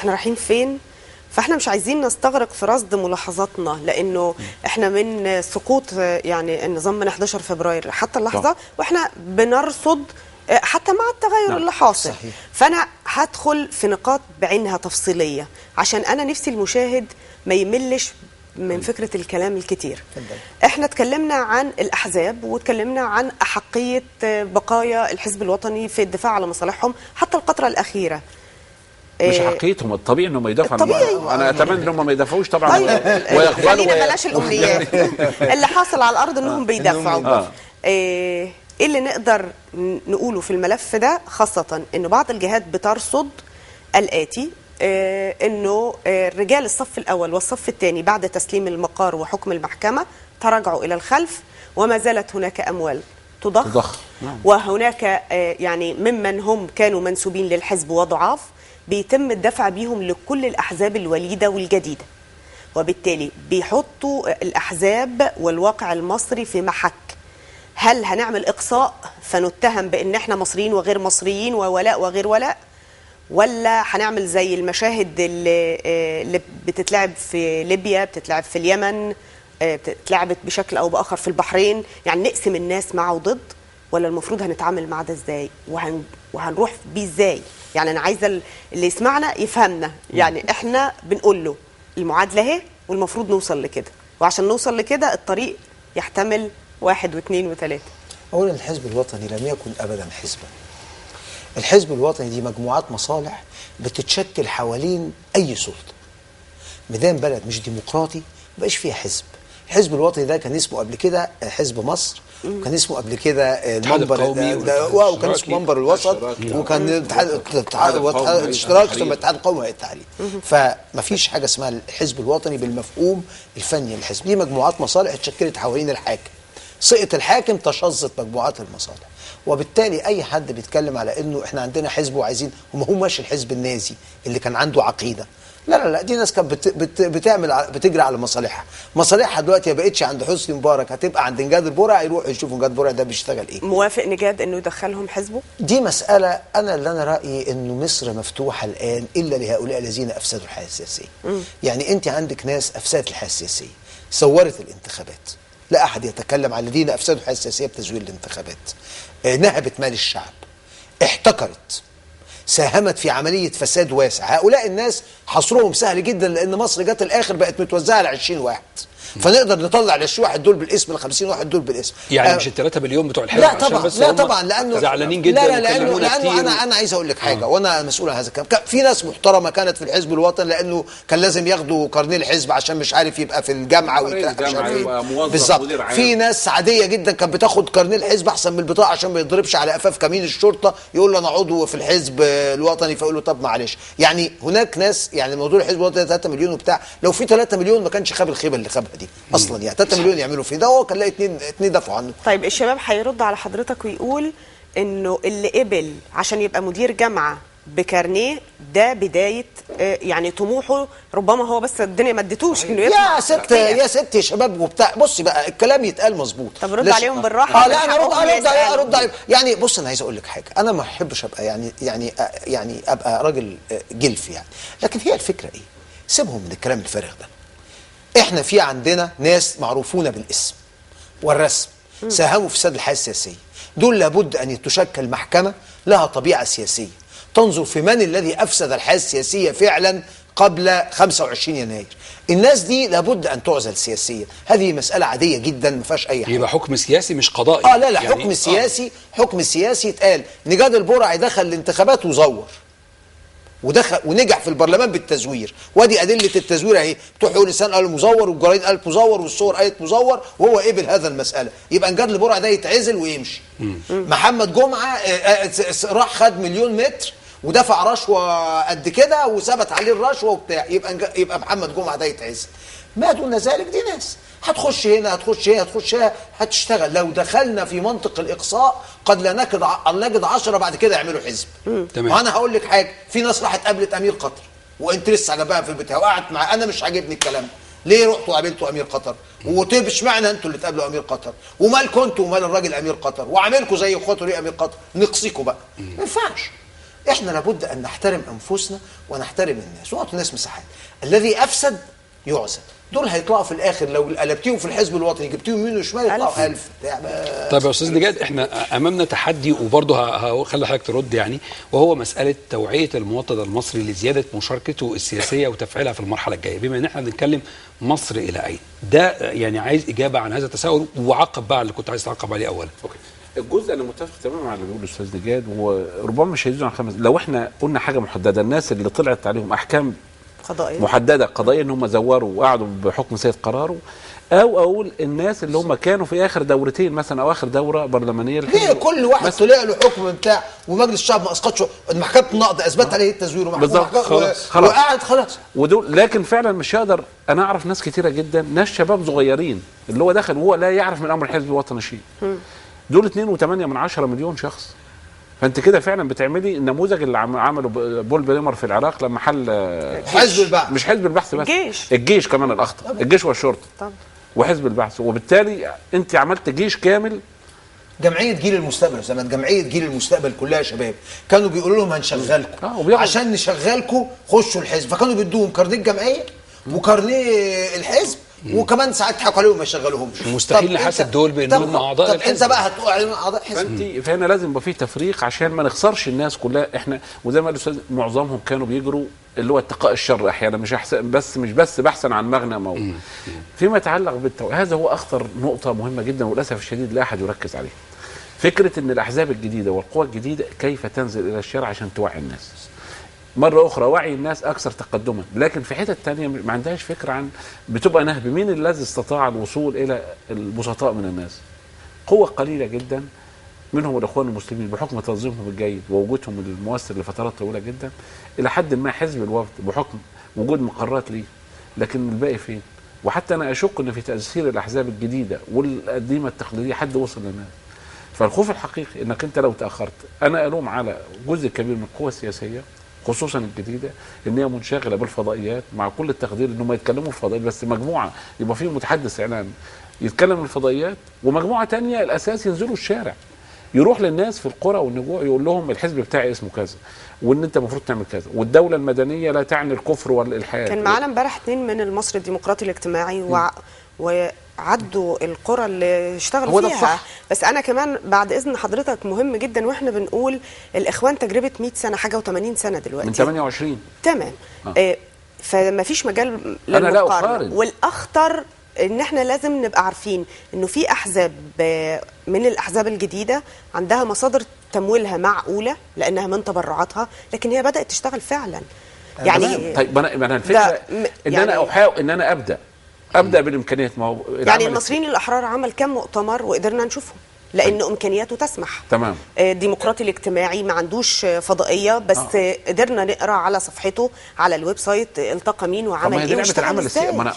احنا رايحين فين. فاحنا مش عايزين نستغرق في رصد ملاحظاتنا، لانه احنا من سقوط يعني النظام من 11 فبراير حتى اللحظة واحنا بنرصد حتى مع التغير اللي حاصل. صحيح. فانا هدخل في نقاط بعينها تفصيلية عشان انا نفسي المشاهد ما يملش من فكرة الكلام الكتير. احنا اتكلمنا عن الاحزاب واتكلمنا عن احقية بقايا الحزب الوطني في الدفاع على مصالحهم حتى القطرة الاخيرة. مش حقيقتهم، الطبيعي انهم يدافعوا. انا اتمنى انهم ما يدافعوش طبعا. طيب. ويقبلوا، خلينا بلاش الامنيات. اللي حاصل على الارض انهم بيدافعوا. ايه اللي نقدر نقوله في الملف ده، خاصة انه بعض الجهات بترصد الاتي، انه رجال الصف الاول والصف الثاني بعد تسليم المقار وحكم المحكمة تراجعوا الى الخلف، وما زالت هناك اموال تضخ. وهناك يعني ممن هم كانوا منسوبين للحزب وضعاف بيتم الدفع بيهم لكل الأحزاب الوليدة والجديدة، وبالتالي بيحطوا الأحزاب والواقع المصري في محك. هل هنعمل إقصاء فنتهم بأن احنا مصريين وغير مصريين وولاء وغير ولاء، ولا هنعمل زي المشاهد اللي بتتلعب في ليبيا، بتتلعب في اليمن، بتتلعبت بشكل أو بآخر في البحرين، يعني نقسم الناس مع وضد، ولا المفروض هنتعامل مع ده ازاي وهنروح بيه ازاي؟ يعني انا عايزه اللي يسمعنا يفهمنا، يعني احنا بنقول له المعادلة اهي والمفروض نوصل لكده، وعشان نوصل لكده الطريق يحتمل 1 و2 و3. اولا الحزب الوطني لم يكن ابدا حزبا. الحزب الوطني دي مجموعات مصالح بتتشكل حوالين اي سلطة. مدام بلد مش ديمقراطي مبقاش فيها حزب. الحزب الوطني ده كان اسمه قبل كده حزب مصر، وكان اسمه قبل كده المنبر، وكان اسمه منبر الوسط، وكان الاتحاد الاشتراكي، ثم الاتحاد القومي التحرير. فمفيش حاجة اسمها الحزب الوطني بالمفهوم الفني للحزب. دي مجموعات مصالح اتشكلت حوالين الحاكم. سقط الحاكم تشظت مجموعات المصالح، وبالتالي اي حد بيتكلم على انه احنا عندنا حزب وعايزين، هم هماش الحزب النازي اللي كان عنده عقيدة. لا لا لا، دي ناس كانت بتعمل بتجري على مصالحها. مصالحها دلوقتي ما بقتش عند حسني مبارك، هتبقى عند نجاد البرع. يروحوا يشوفوا نجاد البرع ده بيشتغل ايه. موافق نجاد انه يدخلهم حزبه؟ دي مسالة انا اللي انا رايي انه مصر مفتوحة الان الا لهؤلاء الذين افسدوا الحياة السياسية. يعني انت عندك ناس افسدت الحياة السياسية، صورت الانتخابات، لا احد يتكلم عن الذين افسدوا الحياة السياسية بتزوير الانتخابات، نهبت مال الشعب، احتكرت، ساهمت في عملية فساد واسع. هؤلاء الناس حصرهم سهل جدا، لأن مصر جت الآخر بقت متوزعة على 20 واحد، فنقدر نطلع ال 20 واحد دول بالاسم، ال 50 واحد دول بالاسم. يعني مش ال 3 مليون بتوع الحزب؟ لا طبعا، لا طبعا، لأنه زعلانين جدا. لا لا، لأنه أنا عايز أقول لك حاجة، وأنا مسؤول عن هذا الكلام. في ناس محترمة كانت في الحزب الوطني لأنه كان لازم ياخدوا كارنيه الحزب عشان مش عارف يبقى في الجامعة ويترقى مش عارف ايه بالظبط. في ناس عادية جدا كانت بتاخد كارنيه الحزب أحسن من البطاقة عشان ما يضربش على قفاف كمين الشرطة، يقول له أنا عضو في الحزب الوطني، فيقول له طب معلش. يعني هناك ناس، يعني موضوع الحزب الوطني 3 مليون وبتاع، لو في 3 مليون ما كانش خاب الخيبه اللي خابها دي اصلا. يعني 3 مليون يعملوا فيه ده، هو كان لاقي 2 دفعوا عنه. طيب الشباب هيرد على حضرتك ويقول انه اللي قبل عشان يبقى مدير جامعه بكارنيه ده بداية يعني طموحه، ربما هو بس الدنيا ما ادتوش انه يطلع. يا ست يا ست يا شباب وبتاع، بصي بقى الكلام يتقال مظبوط. طب رد عليهم بالراحة. لا انا ارد عليهم. يعني بص، انا عايز اقول لك حاجة، انا ما احبش ابقى يعني ابقى راجل جلف يعني، لكن هي الفكرة ايه؟ سيبهم من الكلام الفارغ ده. احنا في عندنا ناس معروفون بالاسم والرسم ساهموا في فساد الحياة السياسية، دول لابد ان تشكل محكمة لها طبيعة سياسية تنظر في من الذي افسد الحياة السياسية فعلا قبل 25 يناير. الناس دي لابد ان تعزل سياسيا، هذه مسالة عادية جدا ما فيهاش اي حاجة. يبقى حكم سياسي مش قضائي. لا لا، يعني حكم سياسي. حكم سياسي اتقال نجاد البرعي دخل الانتخابات وزور، ودخل ونجح في البرلمان بالتزوير، وادي ادلة التزوير اهي، بتوع حقوق الانسان قالوا مزور، والجرايد قالت مزور، والصور قالت مزور، وهو قبل هذا المسالة. يبقى نجاد البرعي ده يتعزل ويمشي. محمد جمعه راح خد مليون متر ودفع رشوة قد كده وثبت عليه الرشوة وبتاع، يبقى محمد جمعه ده يتعزل. ما دون ذلك دي ناس هتخش هنا هتخش هنا هتخش هنا هتشتغل. لو دخلنا في منطق الاقصاء قد لا نجد 10 بعد كده يعملوا حزب. تمام. وانا هقول لك حاجة، في ناس راحت قابلت امير قطر وانت لسه عجبها في البتاع وقعدت مع، انا مش عاجبني الكلام، ليه رحتوا قابلتوا امير قطر؟ وطيب اشمعنى انتوا اللي تقابلوا امير قطر؟ ومالكم انتوا ومال الراجل امير قطر؟ وعاملكم زي اخواته ليه امير قطر؟ نقصيكم بقى. ما ينفعش. احنا لابد ان نحترم انفسنا ونحترم الناس ونعطي الناس مساحات. الذي افسد يعزل. دول هيطلعوا في الاخر لو قلبتيهم في الحزب الوطني جبتيهم يمين وشمال يطلعوا 1000. طيب يا استاذ نجاد، احنا امامنا تحدي وبرضه هخلي حضرتك ترد يعني، وهو مسالة توعيه المواطن المصري لزيادة مشاركته السياسية وتفعيلها في المرحلة الجاية، بما ان احنا بنتكلم مصر الى اين؟ ده يعني عايز اجابه عن هذا التساؤل، وعقب بقى اللي كنت عايز تعقب عليه اولا. okay. الجزء انا متفق تماما مع اللي بيقوله الاستاذ نجاد، وربما مش هيزيدوا عن 5. لو احنا قلنا حاجة محددة، الناس اللي طلعت عليهم احكام قضائية محددة قضائية ان هم زوروا وقعدوا بحكم سيد قراره، او اقول الناس اللي هم كانوا في اخر دورتين مثلا او اخر دوره برلمانية. ليه كل واحد طلع له حكم بتاع ومجلس الشعب ما اسقطش، محكمة النقض اثبت عليه التزوير بالظبط خلاص وقعد خلاص ودول. لكن فعلا مش هقدر، انا اعرف ناس كتيرة جدا، ناس شباب صغيرين اللي هو دخل وهو لا يعرف من امر الحزب الوطني شيء. دول 2.8 مليون شخص. فانت كده فعلا بتعملي النموذج اللي عمله بول بريمر في العراق لما حل حزب البعث، مش حزب البعث بس، الجيش كمان الاخطر، الجيش والشرطة طبعا وحزب البعث. وبالتالي انت عملت جيش كامل. جمعية جيل المستقبل زمان، جمعية جيل المستقبل كلها شباب، كانوا بيقولوا لهم هنشغلكم، عشان نشغلكم خشوا الحزب، فكانوا بيدوهم كارنيه الجمعية وكارنيه الحزب، وكمان ساعات يضحكوا عليهم ما يشغلوهمش. مستحيل نحاسب دول بانهم اعضاء الحزب. طب انت بقى هتقول عليهم اعضاء حزب. فهنا لازم يبقى في تفريق عشان ما نخسرش الناس كلها. احنا وزي ما قال الاستاذ معظمهم كانوا بيجروا اللي هو اتقاء الشر احيانا، مش احسن بس، مش بس بحثا عن مغنم. او فيما يتعلق هذا هو اخطر نقطة مهمة جدا، وللاسف الشديد لا احد يركز عليها. فكرة ان الاحزاب الجديدة والقوى الجديدة كيف تنزل الى الشارع عشان توعي الناس. مرة أخرى وعي الناس أكثر تقدما، لكن في حتة تانية ما عندهاش فكرة عن بتبقى نهب. مين الذي استطاع الوصول إلى البسطاء من الناس؟ قوة قليلة جدا منهم الإخوان المسلمين بحكم تنظيمهم الجيد ووجودهم المؤثر لفترات طويلة جدا، إلى حد ما حزب الوفد بحكم وجود مقرات ليه، لكن الباقي فين؟ وحتى أنا أشك أن في تأثير الأحزاب الجديدة والقديمة التقليدية حد وصل للناس. فالخوف الحقيقي أنك أنت لو تأخرت، أنا ألوم على جزء كبير من القوى السياسية خصوصا الجديدة ان هي منشغله بالفضائيات، مع كل التقدير انهم يتكلموا في الفضائيات، بس مجموعة يبقى فيه متحدث اعلامي يتكلم الفضائيات، ومجموعة ثانية الاساس ينزلوا الشارع، يروح للناس في القرى والنجوع يقول لهم الحزب بتاعي اسمه كذا، وان انت المفروض تعمل كذا، والدولة المدنية لا تعني الكفر والالحاد. كان معانا امبارح 2 من المصري الديمقراطي الاجتماعي وعدوا القرى اللي اشتغلوا فيها. صح. بس انا كمان بعد اذن حضرتك مهم جدا، واحنا بنقول الاخوان تجربه 100 سنة حاجة و80 سنة دلوقتي، من 28 تمام. فما فيش مجال للمقارنه. والاخطر ان احنا لازم نبقى عارفين انه في احزاب من الاحزاب الجديدة عندها مصادر تمويلها معقولة لانها من تبرعاتها، لكن هي بدات تشتغل فعلا. يعني طيب انا الفكرة ان يعني انا احاول ان انا ابدا بالامكانيات. ما هو يعني المصريين الاحرار عمل كم مؤتمر وقدرنا نشوفهم لانه امكانياته تسمح. تمام. الديمقراطي الاجتماعي ما عندوش فضائية، بس قدرنا نقرا على صفحته على ال website التقى مين وعمل ايه. دي لعبه العمل السياسي.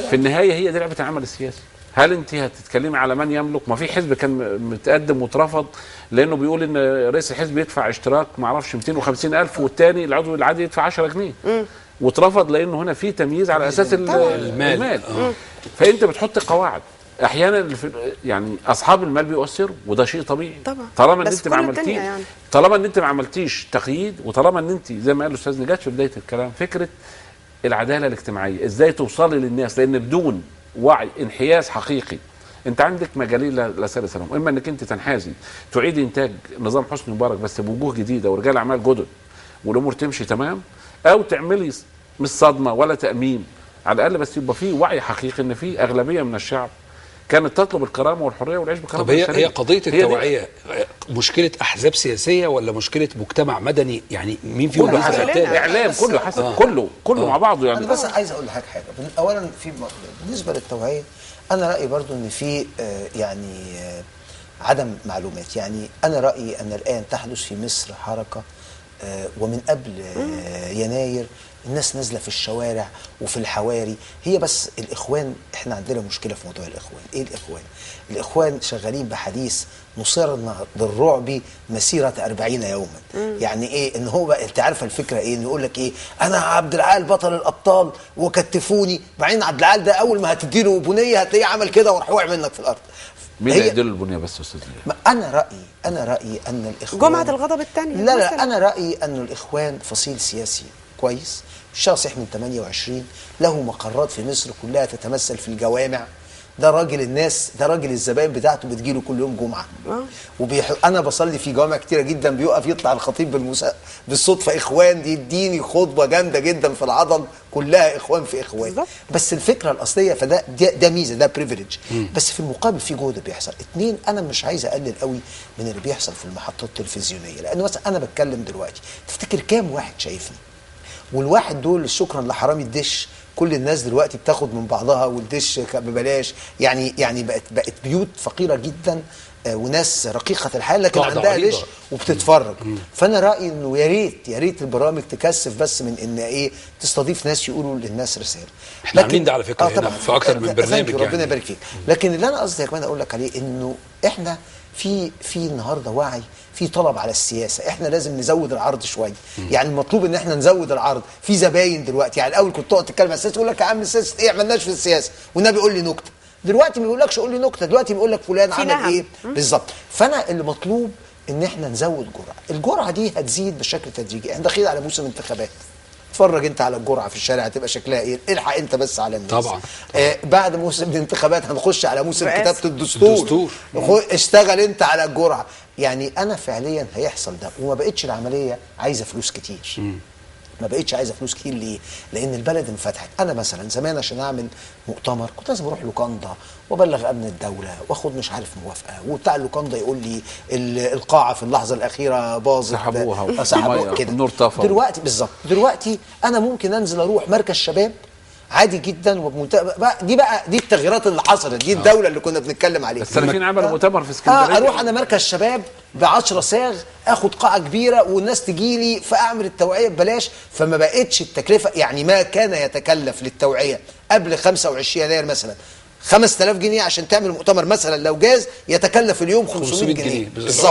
في النهاية هي دي لعبه العمل السياسي. هل انت هتتكلمي على من يملك؟ ما في حزب كان متقدم واترفض لانه بيقول ان رئيس الحزب يدفع اشتراك ما اعرفش 250,000 والثاني العضو العادي يدفع 10 جنيه. واترفض لانه هنا في تمييز على اساس المال. فانت بتحط قواعد احيانا، يعني اصحاب المال بيؤثروا وده شيء طبيعي طبعا. طالما ان انت ما عملتيش يعني. طالما ان انت ما عملتيش تقييد، وطالما ان انت زي ما قال الاستاذ نجاد في بداية الكلام فكرة العدالة الاجتماعية، ازاي توصلي للناس، لان بدون وعي انحياز حقيقي انت عندك مجالين لا ثالث لهم، اما انك انت تنحازي تعيدي انتاج نظام حسني مبارك بس بوجوه جديدة ورجال اعمال جدد والامور تمشي تمام، او تعملي مش صدمة ولا تاميم على الاقل، بس يبقى في وعي حقيقي ان في اغلبية من الشعب كانت تطلب الكرامة والحرية والعيش بكرامة. طب هي قضية التوعية مشكلة احزاب سياسية ولا مشكلة مجتمع مدني؟ يعني مين فيهم كله حسب الاعلام، كله حسب كله مع بعضه. يعني انا بس عايز اقول لحضرتك حاجة. اولا في بالنسبة للتوعية انا رايي برضو ان في يعني عدم معلومات. يعني انا رايي ان الان تحدث في مصر حركة، ومن قبل يناير الناس نازله في الشوارع وفي الحواري. هي بس الاخوان، احنا عندنا مشكلة في موضوع الاخوان. ايه الاخوان؟ الاخوان شغالين بحديث نصرنا بالرعب مسيره 40 يوما. يعني ايه ان هو انت عارفه الفكرة ايه؟ انه يقول لك ايه، انا عبد العال بطل الابطال وكتفوني، بعدين عبد العال ده اول ما هتديله بنيه هتلاقيه عمل كده وراح وقع منك في الارض. مين اللي هيديله البنية بس يا استاذ؟ انا رايي ان الاخوان جمعه الغضب الثانية. لا انا رايي ان الاخوان فصيل سياسي كويس، الشاصح من 28، له مقرات في مصر كلها تتمثل في الجوامع. ده راجل الناس، ده راجل الزبائن بتاعته بتجيله كل يوم جمعه. انا بصلي في جوامع كتيرة جدا، بيقف يطلع الخطيب بالصدفة اخوان، يديني خطبه جامدة جدا في العضل، كلها اخوان في اخوان. بالزبط. بس الفكرة الاصلية، فده ده ميزة، ده privilege. بس في المقابل في جهد بيحصل. اتنين، انا مش عايز اقلل قوي من اللي بيحصل في المحطات التلفزيونية، لانه مثلا انا بتكلم دلوقتي تفتكر كام واحد شايفني؟ والواحد دول شكرا لحرامي الدش، كل الناس دلوقتي بتاخد من بعضها والدش ببلاش، يعني بقت بيوت فقيرة جدا وناس رقيقه الحال، لكن عندها دش وبتتفرج. فانا رايي انه يا ريت البرامج تكثف بس من ان ايه، تستضيف ناس يقولوا للناس رسالة. احنا عاملين ده على فكرة هنا في اكتر من برنامج، يعني ربنا يبارك فيك. لكن اللي انا قصدي يا كمان اقول لك عليه انه احنا في النهارده وعي، في طلب على السياسة، احنا لازم نزود العرض شوية. يعني المطلوب ان احنا نزود العرض، في زباين دلوقتي. يعني الاول كنت تقعد تتكلم على السياسة يقول لك يا عم السياسة ايه، عملناش في السياسة، والنبي قول لي نكتة. دلوقتي ما بيقولكش قول لي نكتة، دلوقتي بيقول لك فلان عمل ايه بالظبط. فانا اللي مطلوب ان احنا نزود جرعة، الجرعة دي هتزيد بشكل تدريجي. احنا داخلين على موسم انتخابات، اتفرج انت على الجرعة في الشارع هتبقى شكلها ايه، الحق انت بس على الناس. طبعا. بعد موسم الانتخابات هنخش على موسم كتابه الدستور. اشتغل انت على الجرعة. يعني انا فعليا هيحصل ده، وما بقتش العملية عايزه فلوس كتير. ما بقتش عايزه فلوس كتير ليه؟ لان البلد انفتحت. انا مثلا زمان عشان اعمل مؤتمر كنت لازم اروح لوكاندا وابلغ امن الدولة واخد مش عارف موافقة، وبتاع اللوكاندا يقول لي القاعة في اللحظة الاخيرة باظت، سحبوها كده، النور طفى. دلوقتي بالظبط، دلوقتي انا ممكن انزل اروح مركز شباب عادي جدا وبمنتهى دي التغييرات اللي حصلت، دي الدولة اللي كنا بنتكلم عليها. السلفيين عملوا مؤتمر في اسكندرية. اروح انا مركز شباب ب10 صاغ، اخد قاعة كبيرة والناس تجي لي، فاعمل التوعية ببلاش. فما بقتش التكلفة، يعني ما كان يتكلف للتوعية قبل 25 يناير مثلا 5000 جنيه عشان تعمل مؤتمر مثلا لو جاز، يتكلف اليوم 500 جنيه بالظبط.